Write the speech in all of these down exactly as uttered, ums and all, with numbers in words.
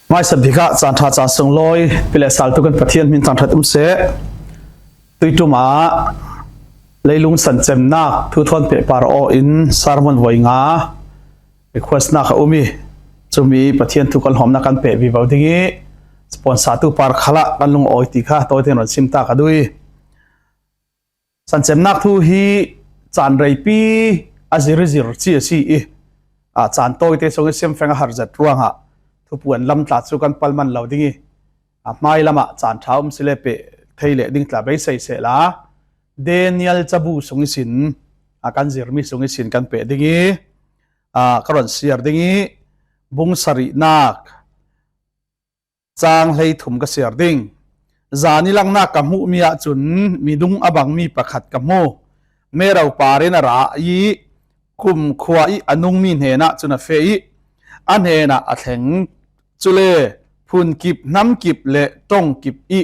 Hmaisa bikah caan ṭha caan sunglawi pi le saltu kan Pathian hmin thangṭhat um seh. Tuiṭum ah leilung sancemnak thu thawn pehpar aw in sermon voi nga request-nak a um i, cumi Pathian thu kan hlawmnak kan peh vivo ding i, sponsor-tu par khalah kan lungawi ti kha tawite in rawn sim ta ka duh i. Sancemnak thu hi caan reipi a zir i zir ci a si i, a, caan tawite sung i siamfeng a har zet ruangah thupuan lam tla chu kan palman lo ding i, a, hmai lamah caan ṭha um si le peh thei leh ding tla beisei sehla, Daniel cabu sung ihsin, a, kan zirmi sung ihsin kan peh ding i, a, ka rawn siar ding i, bung sarihnak, chang hleithum ka siar ding. Zani langnak ka hmuhmi ahcun minung a bangmi pakhat ka hmu. Mero parin a ra i kumkhua i a nungmi hnenah cun a feh i a hnenah a thleng. Cule phunkip, hnamkip le ṭongkip i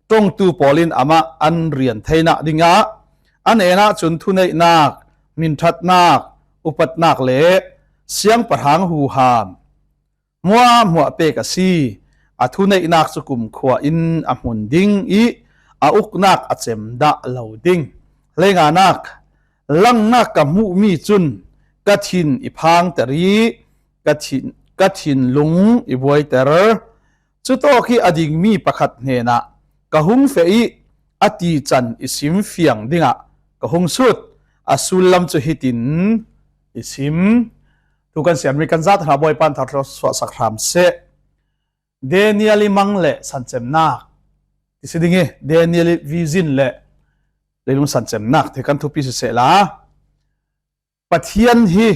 ṭongtu pawl in amah an rian theinak dingah a hnenah cun thuneihnak, hminṭhatnak, upatnak le siangpahrang huham hmuahhmuah pek a si. A thuneihnak cu kumkhua in a hmun ding i a uknak a cem dah lo ding. Hleinganak, langnak ka hmuhmi cun ka thin i phangter i ka thin, ka thinlung i buaiter. Cutawk i a dingmi pakhat hnenah ka hung feh i a tican i simfiang dingah ka hung sut. A sullam cu hitin i sim. Thu kan siarmi kan zat hna Bawipa in thar suahsak hram seh. Daniel i mang le sancemnak ti si ding i, Daniel i vision le leilung sancemnak ti kan thupi sisehla, Pathian hi,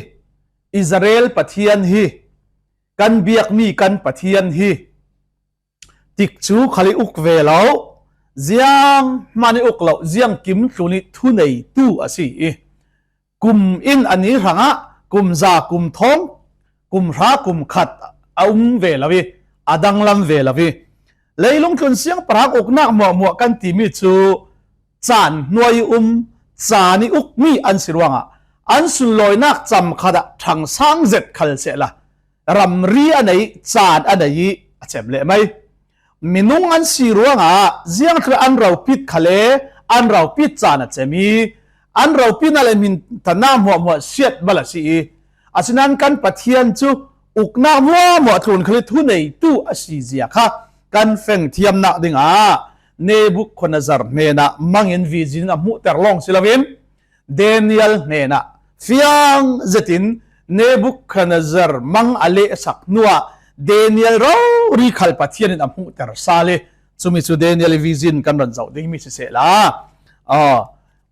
Israel Pathian hi, kan biakmi kan Pathian hi, tikcu khal i uk ve lo, zianghman i uk lo, ziangkim tlun i thuneitu a si i, kum in a ni hrangah kum za, kum thawng, kum hra, kum khat a um ve lo i, a danglam ve lo i, leilung tlun siangpahrang uknak hmuahhmuah kan timi cu caan hnuai i um, caan i ukmi an si ruangah an sunlawinak cam khat ah ṭhang sang zet khal sehla, ramri a nei, caan a nei i a cem leh mai. Minung an si ruangah ziangtluk an ropit khal le an ropit caan a cem i, an ropitnak le hminṭhatnak hmuahhmuah siat bal a si i, asinain kan Pathian cu uknak hmuahhmuah tlun khal i thuneitu a si zia kha kan fengthiamnak dingah Nebukhadnezzar hnenah mangin vision a hmuhter lawng si loin, Daniel hnenah fiang zetin Nebukhadnezzar mang a lehsak hnuah Daniel rori khal Pathian in a hmuhter sal i, cumi cu Daniel i vision kan rawn zoh dingmi sisehla, aw,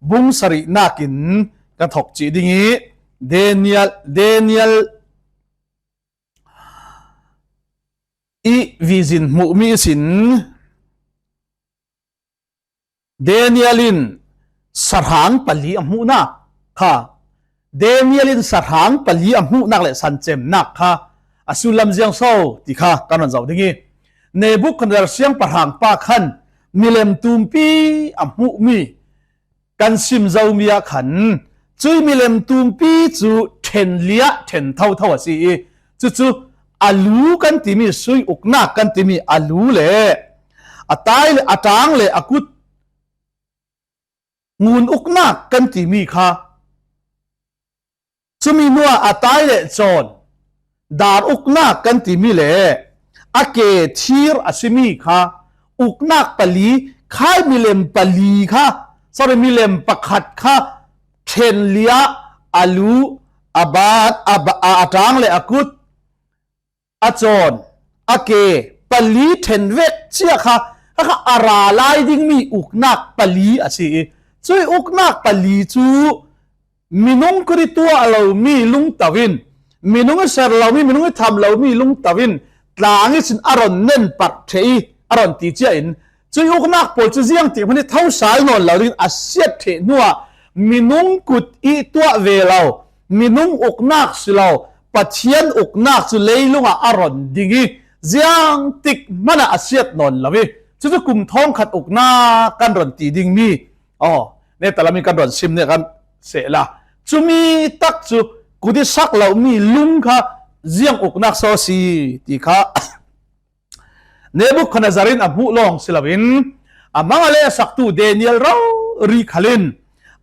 bung sarihnak in ka thawk cih ding i, Daniel, Daniel i vision hmuhmi ihsin Daniel in sahrang pali a hmuhnak kha, Daniel in sahrang pali a hmuhnak le sancemnak kha a sullam ziang so ti kha kan rawn zoh ding i, Nebukhadnezzar siangpahrang pa khan milem tumpi a hmuhmi kan sim zomi ah khan cui milem tumpi cu ṭhen liah ṭhen thotho a si i, cucu a lu kan timi, sui uknak kan timi a lu le a tai le a ṭang le a kut, ngun uknak kan timi kha, cumi hnuah a tai le cawn, dar uknak kan timi le a ke thir a simi kha, uknak pali, khai milem pali kha, sorry, milem pakhat kha ṭhen liah a lu, a bat, a ba-, a, a ṭang le a kut, a cawn, a ke pali ṭhen vek cia kha, kha, kha a ra lai dingmi uknak pali a si i, cui uknak pali cu minung kut i tuah lomi lungto in, minung i ser lomi, minung i tham lomi lungto in, tlang ihsin a rawn nen parh ṭheh i, a rawn ti cia in, cui uknak pawl cu ziangtik hmanh i thosal nawn lo dingin a siat ṭheh hnuah, minung kut i tuah ve lo, minung uknak si lo, Pathian uknak cu leilungah a rawn ding i, ziangtik hmanah a siat nawn lo i, cucu kum thawngkhat uknak kan rawn ti dingmi, aw, neta lam in kan rawn sim nih kan sehla, cumi tak cu kut i sak lomi lung kha ziang uknak so si ti kha Nebukhadnezzar in a hmuh lawng si loin, a mang a le a saktu Daniel rori khal in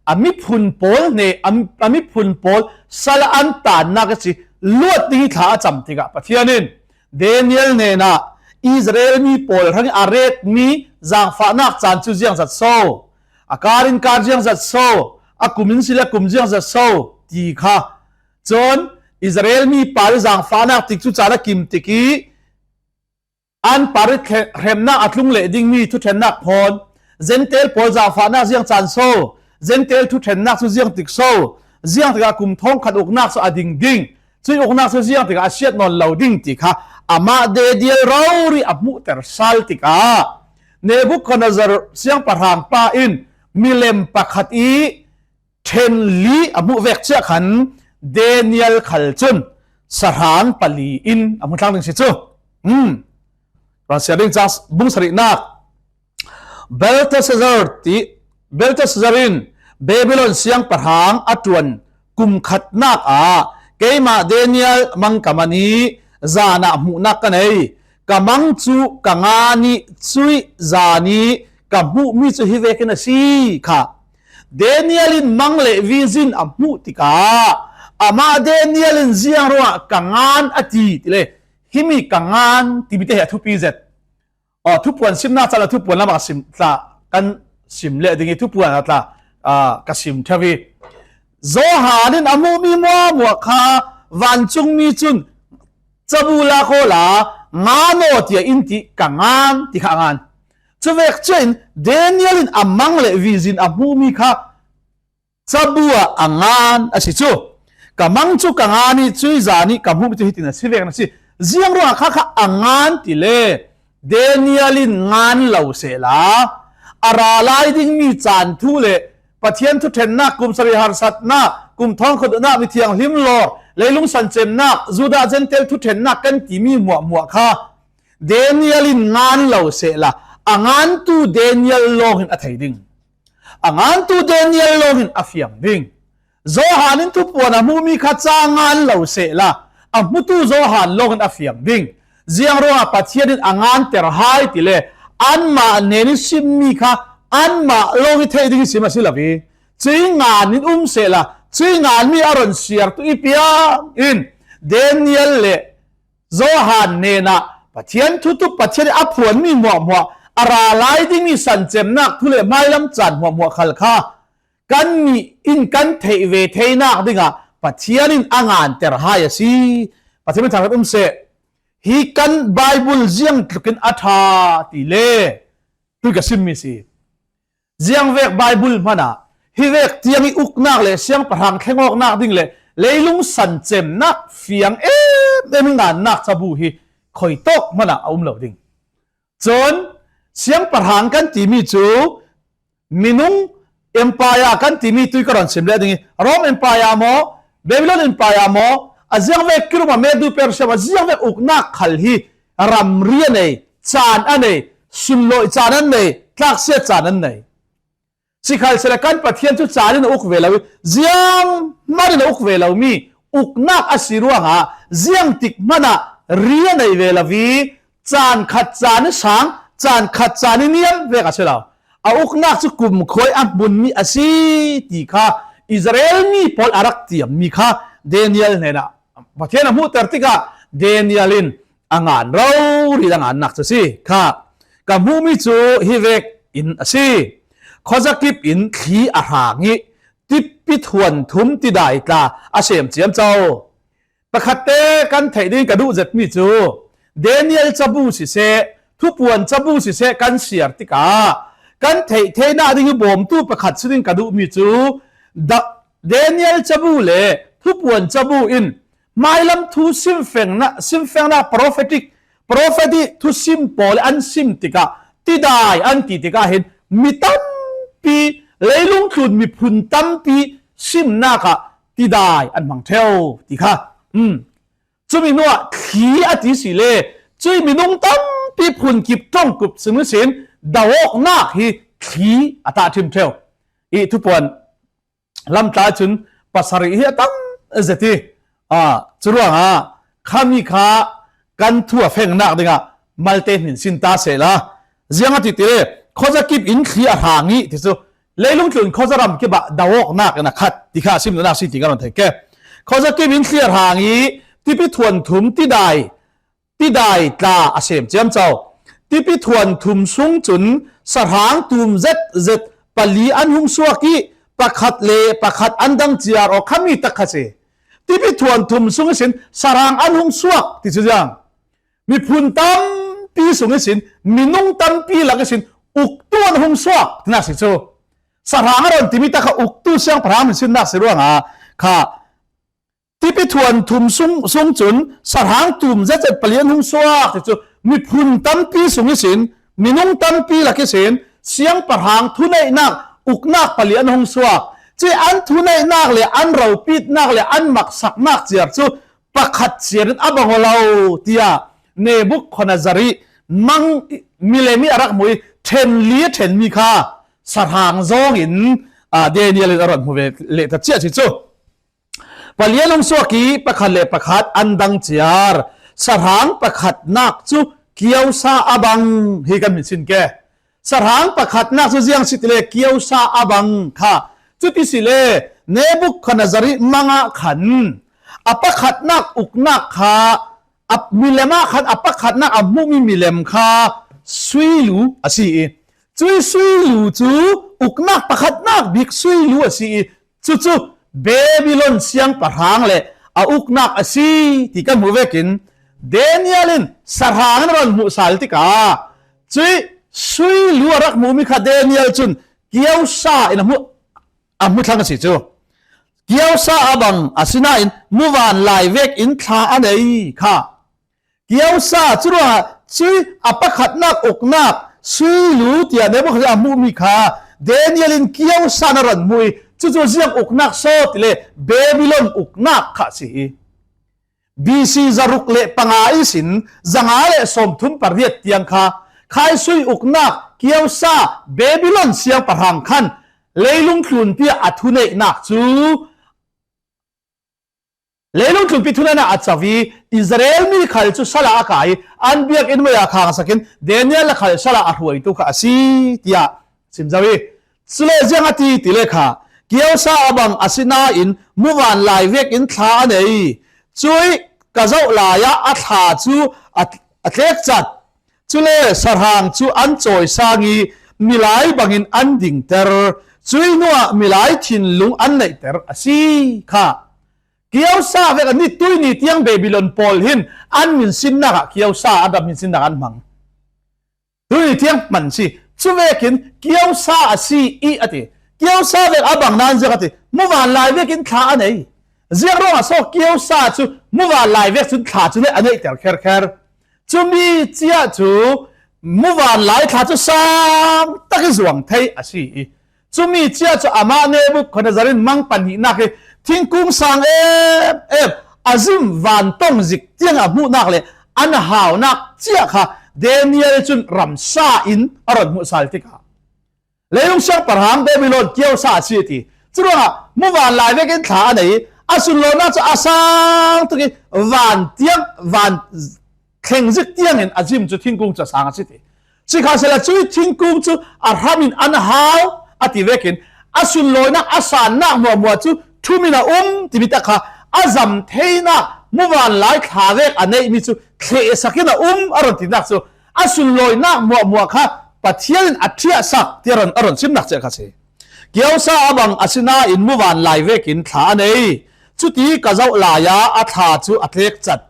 a miphun pawl hne, a, a miphun pawl sal an tannak i ci luat ding i thla a cam tikah Pathian in Daniel hnenah Israel mi pawl hrangin a retmi zangfahnak caan cu ziangzat so, a kar in kar ziangzat so, a kum in si le a kum ziangzat so ti kha. Cun Israel mi pawl zangfahnak tikcu caan a kim tik i an par i hremnak a tlung leh dingmi thuṭhennak phawn, Zentail pawl zangfahnak ziang caan so, Zentail thuṭhennak cu ziang tik so, ziang tikah kum thawngkhat uknak cu a ding ding, cuih uknak cu ziang tikah a siat nawn lo ding ti kha amah Daniel rori a hmuhter sal tikah Nebukhadnezzar siangpahrang pa in milem pakhat i ṭhenli a hmuh vek ciah khan Daniel khal cun sahrang pali in a hmu thlang ding si cu. Um. Tuan siar ding cang bung sarihnak. Belteshazzar ti, Belteshazzar in Babylon siangpahrang a ṭuan kum khatnak ah keimah Daniel mang ka man i zan ah hmuhnak ka nei. Ka mang cu ka ngan i cuih zan i ka hmuhmi cu hi vekin a si kha. Daniel in mang le vision a hmuh tikah amah Daniel in ziang ruangah ka ngan a ti tile, himi ka ngan timi te hi a thupi zet. Aw, thupuan simnak caan a thupuan lamah ka sim tla, kan sim leh ding i thupuan a tla, aa, ka sim ṭheu i Johan in a hmuhmi muahmuah kha vancungmi cun cabu lak awla ngan aw tiah in ti ka ngan ti kha a ngan. Cuvek ciah in Daniel in a mang le vision a hmuhmi kha cabu ah a ngan a si cu. Ka mang cu ka ngan i cuih zan i ka hmuhmi cu hitin a si vek na si. Ziang ruangah kha kha a ngan ti le Daniel in ngan lo sehla a ra lai dingmi caan thu le Pathian thuṭhennak, kum sarih harsatnak, kum thawngkhat uknak, mithianghlim lawr, leilung san cemnak, Judah Zentail thuṭhennak kan timi hmuahhmuah kha Daniel in ngan lo sehla a ngantu Daniel lawngin a thei ding. A ngantu Daniel lawngin a fiang ding. Johan in thupuan a hmuhmi kha ca ngan lo sehla a hmutu Johan lawngin a fiang ding. Ziang ruangah Pathian in a nganter hai ti le anmah hnen i simmi kha anmah lawng i theih ding i sim a si lo i cuih ngan in um sehla cuih nganmi a ron siartu i piang in Daniel le Johan hnenah Pathian thutup Pathian a phuanmi hmuahhmuah a ra lai dingmi sancemnak thu le hmailam caan hmuahhmuah khal kha kannih in kan theih ve theinak dingah Pathian in a nganter hai a si. Pathian min thangṭhat um seh. Hi kan Bible ziang tlukin a ṭha ti le tui ka simmi si. Ziangvek Bible hmanah hivek tiang i uknak le siangpahrang thlengawknak ding le leilung sancemnak fiang em em i ngannak cabu hi khuitawk hmanah a um lo ding. Cun siangpahrang kan timi cu minung empire kan timi tui ka ron sim leh ding i Rome Empire maw, Babylon Empire maw, a ziangvek kirum a Medu Persia maw, a ziangvek uknak khal hi ramri a nei, caan a nei, sunlawih caan an nei, tlaksia caan an nei. Sikhalsehla kan Pathian cu caan in a uk ve lo i, zianghman in a uk ve lomi uknak a si ruangah ziangtik hmanah ri a nei ve lo i, caan khat caan i sang, caan khat caan i niam vek a si lo. A uknak cu kumkhua i a hmunmi a si ti kha Israel mi pawl a rak tiammi kha Daniel hnenah Pathian a hmuhter tikah Daniel in a ngan rori a ngannak cu si kha. Ka hmuhmi cu hi vek in a si. Khuazakip in thli a hrang i tipi thuan thum tidai tla a sem ciamco. Pakhatte kan theih ding ka duh zetmi cu Daniel cabu siseh, thupuan cabu siseh kan siar tikah kan theih theinak ding i bawmtu pakhat si ding ka duhmi cu Da-, Daniel cabu le thupuan cabu in hmailam thu simfengnak, simfengnak prophetic, prophetic thusim pawl an sim tikah tidai an ti tikah hin mi tampi, leilung tlun miphun tampi simnak ah tidai an hmang ṭheu ti kha. Um. Cumi hnuah thli a ti si le cuih minung tampi phunkip ṭongkup sung ihsin do awknak hi thli a tahṭhim ṭheu. I thupuan lamtlai cun pasarih hi a tam zet i, aa, curuangah khami kha kan thu a fengnak dingah malte hmin sin ta sehla. Ziang a ti tile, khuaza kip in thli a hrang i ti chu, leilung tlun khuaza ram kip ah dawknak in a khat ti kha a sim nuna si ti kan thei ke. Khuaza kip in thli a hrang i, tipi thuan thum tidai, tidai tla a sem ciamco. Tipi thuan thum sung cun sahrang tum zet zet pali an hung suak i, pakhat le pakhat an dang ciar aw khami tak kha si. Tipi thuan thum sung ihsin sahrang an hung suak ti cu ziang. Miphun tampi sung ihsin, minung tampi lak ihsin uktu an hung suak tinak si cu. Sahrang a ron timi tak kha uktu siangpahrang min sinnak si ruangah kha tipi thuan thum sung, sung cun sahrang tum zetzet pali an hung suak ti cu miphun tampi sung ihsin, minung tampi lak ihsin, siangpahrang thuneihnak uknak pali an hung suak. Cui an thuneihnak le an ropitnak le an maksaknak ciar cu pakhat ciar in a bang aw lo, tiah Nebukhadnezzar i mang milem i a rak hmu i ṭhenli a ṭhenmi kha sahrang zawng in, aa, Daniel in a ron hmu ve leh ta ciah si cu. Pali an hung suak i pakhat le pakhat an dang ciar. Sahrang pakhatnak cu kiosa a bang hi kan min sin ke. Sahrang pakhatnak cu ziang si tile kiosa a bang kha. Cuti si le Nebukhadnezzar i mang ah khan a pakhatnak uknak kha a milem ah khan a pakhatnak a hmuhmi milem kha suilu a si i, cui suilu cu uknak pakhatnak bik suilu a si i, cucu Babilon siangpahrang le a uknak a si ti kan hmuh vekin Daniel in sahrang in a ron hmuh sal tikah cui suilu a rak hmuhmi kha Daniel cun kiosa in a hmuh, a hmu thlang a si cu. Kiosa a bang a si nain muvanlai vekin thla a nei kha. Kiosa curuangah cui a pakhatnak uknak suilu tiah Nebukhadnezzar a hmuhmi kha Daniel in kiosa na ron hmuh i cucu ziang uknak saw tile Babilon uknak kha a si i. B C zaruk le panga ihsin zanga le sawmthum pariat tiang kha khaisui uknak kiosa Babilon siangpahrang khan leilung tlunpi ah a thuneihnak cu, leilung tlunpi thuneihnak a co i Israel mi khal cu sal ah a kai i an biakinn voi ah khangsak in Daniel le khal sal ah a hruaitu kha a si, tiah sim zo i, cule ziang a ti ti le kha, kiosa a bang a si nain muvanlai vekin thla a nei. Cui ka zoh lai ah a thla cu a, a tlekcat. Cule sahrang cu an cawisang i milai bangin an dingter. Cui hnuah milai thinlung an neihter a si kha. Kiosa vek a ni, tuini tiang Babilon pawl hin an min sinnak ah kiosa an ram min sinnak an hmang. Tuini tiang hman si. Cuvekin kiosa a si i a ti. Kiosa vek a bang nan ziak a ti. Muvanlai vekin thla a nei. Ziang ruangah saw kiosa cu muvanlai vek cun thla cu le a neihter kherkher. Cumi ciah cu muvanlai thla cu sang tak i zuang thei a si i. Cumi ciah cu amah Nebukhadnezzar in mang pahnihnak hi thingkung sang em em a zim vantong zik tiang a hmuhnak le an haunak ciah kha Daniel cun ramsa in a ron hmuh sal tikah leilung siangpahrang Babilon kiosa a si a ti. Curuangah muvanlai vekin thla a nei i a sunlawinak cu a sang tuk i van tiang, van thleng zik tiangin a zim cu thingkung cu a sang a si ti. Sikha sehla cui thingkung cu a hram in an hau a ti vekin a sunlawinak a sannak hmuahhmuah cu thum in a um timi tak kha a zam theinak muvanlai thla vek a neihmi cu thlehsak in a um a ron tinak cu a sunlawinak hmuahhmuah kha Pathian in a ṭhiahsak ti a ron, a ron simnak ciah kha si. Kiosa a bang a si nain muvanlai vekin thla a nei. Cuti ka zoh lai ah a thla cu a tlekcat.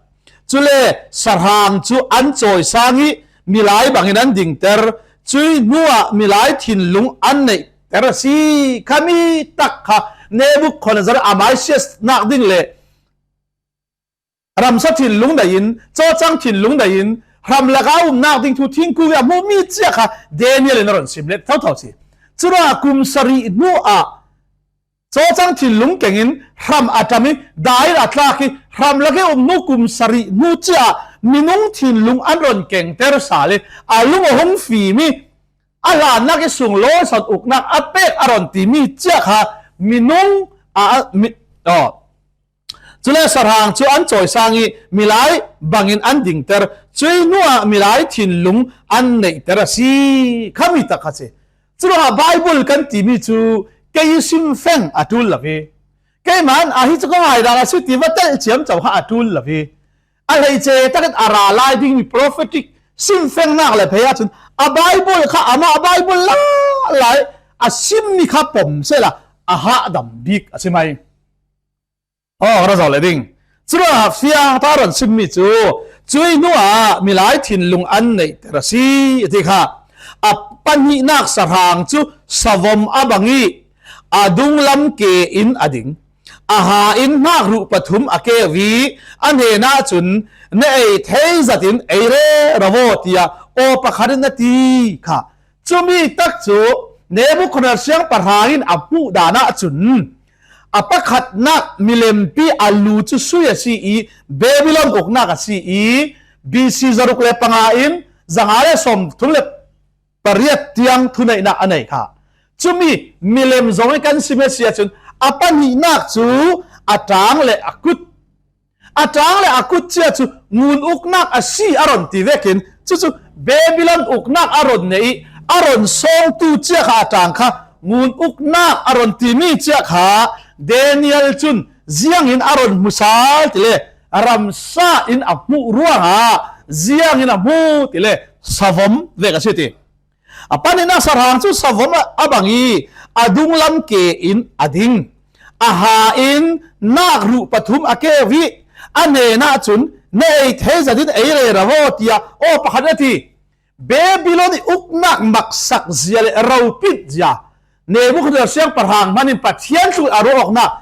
Cule sahrang cu an cawisang i milai bangin an dingter. Cui hnuah milai thinlung an neihter a si. Khami tak kha Nebukhadnezzar a maisiasnak ding le ramsa thinlung nei in, cawcang thinlung nei in, hram laka umnak ding thu thingkung i a hmuhmi ciah kha Daniel in a ron sim let thotho si. Curuangah kum sarih hnuah cawcang thinlung keng in hram a ṭam i dai a tlak i hram lak i um hnu kum sarih hnu ciah minung thinlung an ron kengter sal i a lung a hung fim i a hlannak i sunglawi sawn uknak a pek a ron timi ciah kha minung a, a, mi, aw, cule sahrang cu an cawisang i milai bangin an dingter. Cui hnuah milai thinlung an neihter a si kha mi tak kha si. Curuangah Bible kan timi cu kei simfeng a ṭul lo hi. Keimah ahi cu ka ngaidang a si ti va telh ciamco kha a ṭul lo hi. A hleice takin a ra lai dingmi prophetic simfengnak le phei ahcun a Bible kha amah Bible lala a simmi kha pom sehla a hahdam bik a si mai. Aw, ka ra zoh leh ding. Curuangah fiang ta ron simmi cu, cui hnuah milai thinlung an neihter a si, a ti kha. A pahnihnak sahrang cu savom a bang i a dunglam ke in a ding. A ha in hnakruh pathum a keu i a hnenah cun, "Na ei thei zat in ei rero aw," tiah aw pakhat in a ti kha. Cumi tak cu Nebukhadnezzar siangpahrang in a hmuh dan ahcun a pakhatnak milempi a lu cu sui a si i Babylon uknak a si i B C zaruk le panga in zanga le sawmthum le pariat tiang thuneihnak a nei kha. Cumi milem zong i kan sim a si ahcun a pahnihnak cu a ṭang le a kut A ṭang le a kut cia cu ngun uknak a si a ron ti vekin, cucu Babylon uknak a ron nei i a ron sawngtu cia kha a ṭang kha ngun uknak a ron timi cia kha Daniel cun ziangin a ron hmu sal tile ramsa in a hmuh ruangah ziangin a hmu tile savom vek a si ti. A pahnihnak sahrang cu savom a, a bang i a dunglam ke in a ding. A ha in nakruh pathum a keu i a hnenah cun, "Na ei thei zat in ei rero aw," tiah aw pakhat a ti. Babylon i uknak maksak zia le ropit zia Nebukhadnezzar siangpahrang hman in Pathian tluk a ruah awknak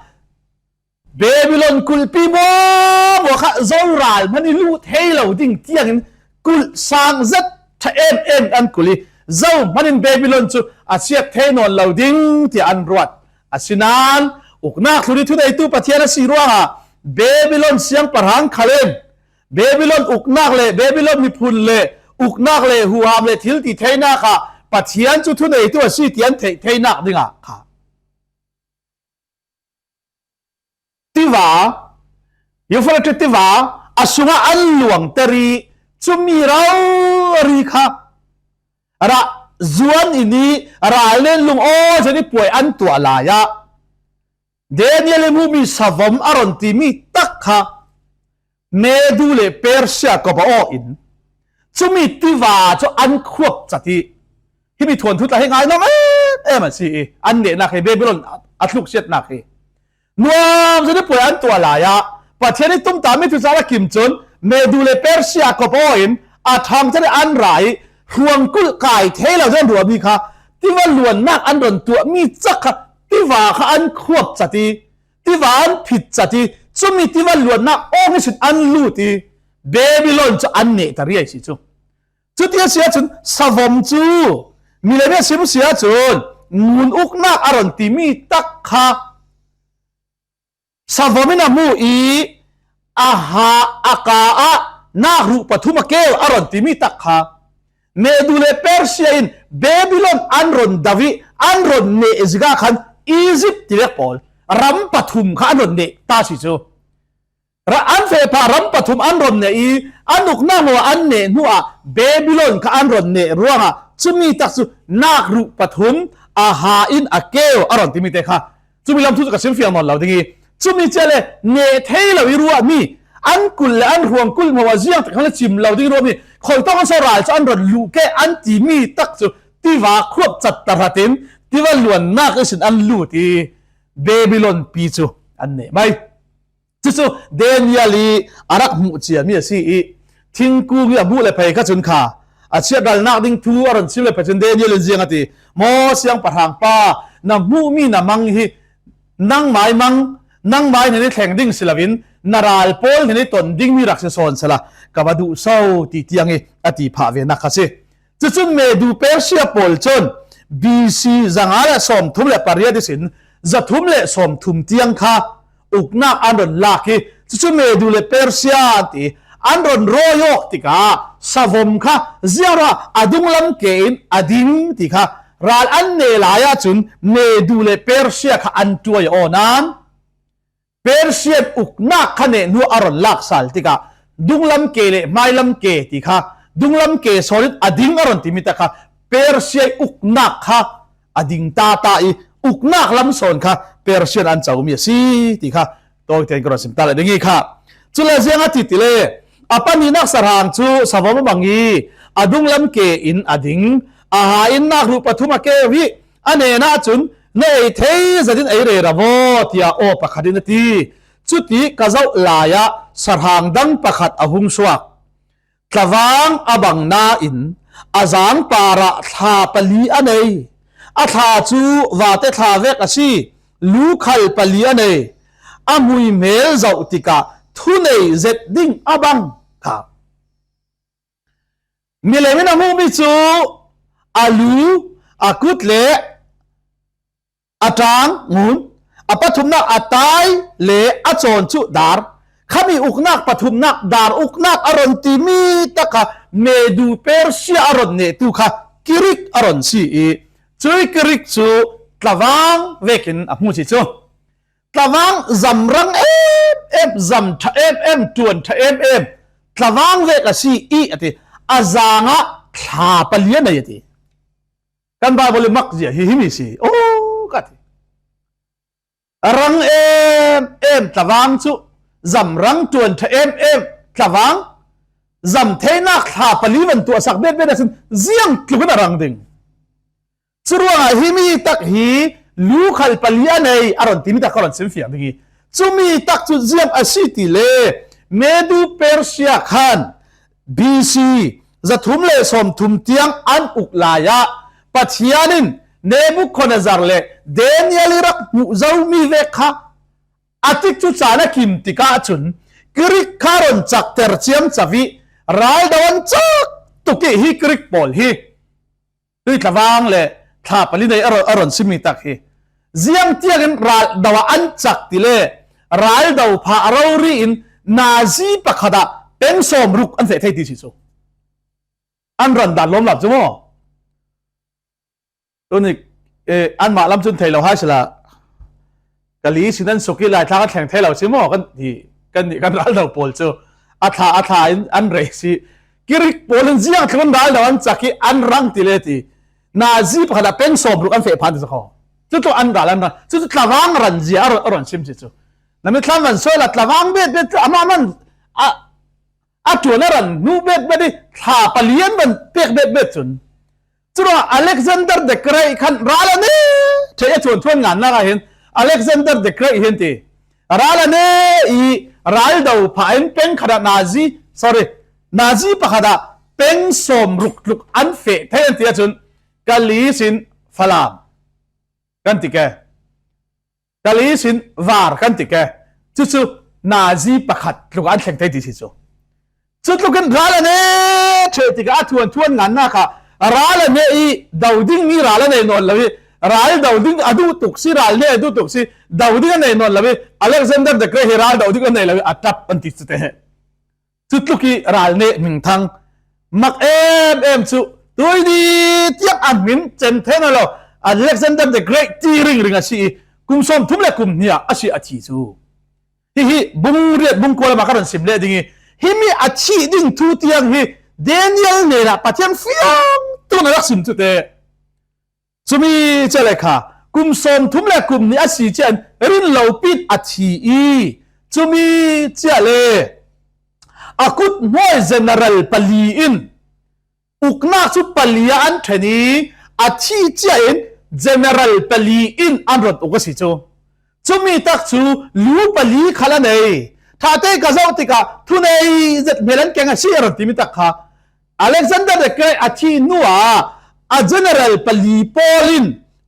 Babylon kulhpi maw, maw kha Zoral hman i luh thei lo ding tiangin kulh sang zet ṭha em em an kulh i, zo hman in Babylon cu a chiat thei nawn lo ding tiah an ruat. Asinain uknak hlun i thuneitu Pathian a si ruangah Babylon siangpahrang khal in Babylon uknak le Babylon miphun le uknak le huham le thil ti theinak ah Pathian cu thuneitu a si ti an theih theinak dingah kha tiva, Euphrates tiva a sungah an luangter i cumi rori kha rah zuan in i ral nen lung aw zet i puai an tuah lai ah Daniel i hmuhmi savom a ron timi tak kha Medu le Persia kop a aw in cumi tiva cu an khuap cat i himi thuanthu tla hi ngai nuam em em a si i an nehnak hi Babylon a tluk siatnak hi nuam zet i puai an tuah lai ah Pathian i tumtahmi thucaan a kim cun Medu le Persia kop a aw in a ṭhangcat i an ra i hruangkulh kai thei lo zet an ruahmi kha tiva luannak an ron tuahmi cak kha tiva kha an khuap cat i tiva an phit cat i cumi tiva luannak awng ihsin an lut i Babylon cu an nehter i a si cu. Cuti a si ahcun savom cu milem i a sim si ahcun ngun uknak a ron timi tak kha savom in a hmu i a ha a ka ah nakruh pathum a keu a ron timi tak kha Medu le Persia in Babylon an ron do i an ron neh zik ah khan Egypt ti vek pawl ram pathum kha an ron neh ta si cu. Ra an feh phah ram pathum an ron neh i an uknak maw an neh hnu ah Babylon kha an ron neh ruangah cumi tak cu nakruh pathum a ha in a keu a ron timi te kha cumi lam thu cu ka simfiang nawn lo ding i cumi cia le neh thei lo i ruahmi an kulh le an hruang kulh maw a ziang tak khan le cim lo ding i ruahmi kholtawng an so ral cu an ron luh ke an timi tak cu tiva khuap cat tahratin tiva luannak ihsin an lut i Babylon pi cu an neh mai. Cucu Daniel i a rak hmuh ciami a si i thingkung i a hmuh le phei kha cun kha a chiatralnak ding thu a ron chim le phei cun Daniel in ziang a ti, "Maw siangpahrang pa, na hmuhmi na mang hi nangmai mang, nangmai hnen i thleng ding si loin na ral pawl hnen i ton dingmi rak si sawn sela ka va duh so," ti tiang i a ti phah ve nak kha si. Cucun Medu Persia pawl cun B C zanga le sawmthum le pariat ihsin zathum le sawmthum tiang kha uknak an ron lak i cucu Medu le Persia an ti an ron rawi awk tikah savom kha ziangruah a dunglam ke in a ding ti kha ral an neh lai ahcun Medu le Persia kha an ṭuai aw nan Persian uknak kha neh hnu a ron lak sal tikah dunglam ke le hmailam ke ti kha, dunglam ke sawnin a ding a rawn ti mi tak kha, Persia uknak kha a ding ta ta i, uknak lam sawn kha Persia an chau mi a si ti kha, tawi tein ka rawn sim ta leh ding hi kha. Chule ziang a ti ti le, a pahnihnak sahrang chu savawm a bang i, a dunglam ke in a ding, a ha in nakruh pathum a keu hi, a hnenah chun, "Na ei thei zetin ei rei rawh aw," tia aw pakhatin a ti. Chuti ka zauh laiah sahrang dang pakhat a hung suak. Tlavang a bang nain a zang parah thla pali a nei. A thla chu vate thla vek a si, lu khal pali a nei. A hmui hmel zauh tikah thunei zet ding a bang kha. Milem in a hmuh mi chu a lu, a kut leh a tang ngun, a pathumnak a tai leh a chawn chu dar. Khami uknak pathumnak dar, uknak a rawn ti mi tak kha Medu Persia a rawn nehtu kha Kirik a rawn si i, chui Kirik chu tlavang vekin a hmu si chu. Tlavang zam rang em em, zam ṭha em em, ṭuan ṭha em em, tlavang vek a si i a ti. A zangah thla pali a nei a ti. Kan Bible i mak zia hi himi si. Aw, ka ti. Rang em em tlavang chu, zam rang ṭuan ṭha em em tlavang, zam theinak thla pali van tuahsak bet bet a sin ziang tlukin a rang ding. Churuangah himi tak hi lu khal pali a nei a rawn ti mi tak ka rawn simfiang ding hi. Chumi tak chu ziang a si ti le, Medu Persia khan B C zathum leh sawmthum tiang an uk laiah Pathian in Nebuchadnezzar leh Daniel i rak hmuh zo mi vek kha a tik chu chan a kim tikah chun Kirik kha rawn chak ter chiam chavi, ral do an chak tuk i hi Kirik pawl hi. Tui tlavang leh thla pali nei a rawn, a rawn si mi tak hi. Ziang tiangin ral do ah an chak ti le, ral do phah rori in nazi pakhatah peng sawm ruk an feh thei ti si chu. An ran dan lawm lam chu maw? Tuni, eh, anmah lam chun thei lo hai sela. Kali sin an suk i lai tlang a thleng thei lo si maw? Kan ti, kan nih kan ral do pawl chu. A thla, a thla in an rei si. Kirik pawl in ziang thluk an ral do an chak i an rang ti le ti. Nazi pakhat a peng sawm ruk an feh phan ti chu khaw. Chu chu an ral an rang. Chu chu tlavang ran zia a rawn, a rawn sim si chu. Nami thlam van sawi la tlavang bet bet chu amah man a, a ṭuan a ran hnu bet bet i thla pali an van pek bet bet chun. Churuangah Alexander the Great khan ral a ne thei a, chuan thuan ngan lakah hian Alexander the Great hian ti, ral a ne i ral do phah in peng khatah nazi, sorry, nazi pakhatah peng sawm ruk tluk an feh thei an ti a chun, Kali sin Falam kan ti ke. Kali sin var kan ti ke. Chu chu nazi pakhat tluk an thleng thei ti si chu. Chu tlukin ral a ne thei tikah a thuan thuan ngan na kha ral a ne i do ding mi ral a nei nawn lo i, ral do ding a duh tuk si, ral ne a duh tuk si, do ding a nei nawn lo i, Alexander the Great hi ral do ding a nei lo i, a tap an ti chu te. Chu tluk i ral ne hming thang mak em em chu tui ni tiang a hmin chen thei nawn lo, Alexander the Great ti ring ring a si i, kum sawm thum leh kum hnih a si a thi chu. Hi hi bung riat bung kua lamah ka rawn sim leh ding i, hi mi a thih ding thu tiang hi Daniel hnenah Pathian fiang tuna rak sim chu te. Chumi chiah le kha, kum sawm thum leh kum hnih a si chiah in rin lo pit a thi i, chumi chiah le a kut hnuai general pali in uknak chu pali a an ṭhen i, a thi chiah in general pali in an rawn uk a si chu. Chumi tak chu lu pali khal a nei. Thate ka zauh tikah thunei zet hmel an keng a si a rawn ti mi tak kha. Alexander the Great a thi hnuah a general pali pawlin